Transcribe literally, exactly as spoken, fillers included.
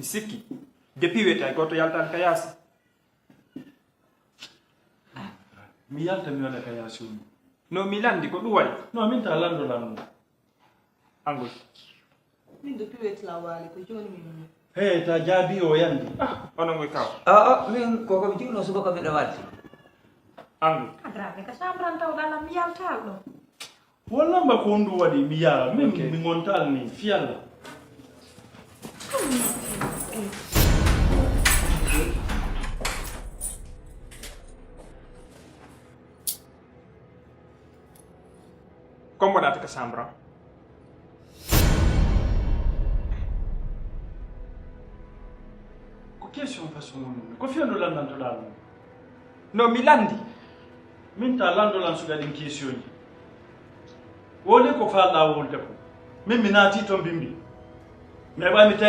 Mi sikki. Depuis weeti hay gooto yaltaani ka yaasi. Mi yalta mi wona ka yaasi on. No mi lanndi ko ɗum waɗi. No min ta lanndo lanndo. Angol. Min depuis weeti la waali ko jooni min. He ta jaabi o yandi. Ah, onon ngoy kaw. A'a, min ko ko mi jiwno subaka miɗo waddi. Angol. Adrame ka chambre an tawɗa lan mi yaltal ɗo. Walla mba ko honɗum waɗi mi yara min mi ngontal ni fiyalla. Comme mbaɗata ka chambre am. Ko question façon on ɗum ko fiyano landantoɗa ɗum. No mi lanndi. Min ta landolan suga ɗin question ji. Woni ko falɗa wolde ko. Min mi naati toon bimbi. Mi heɓa mi tawi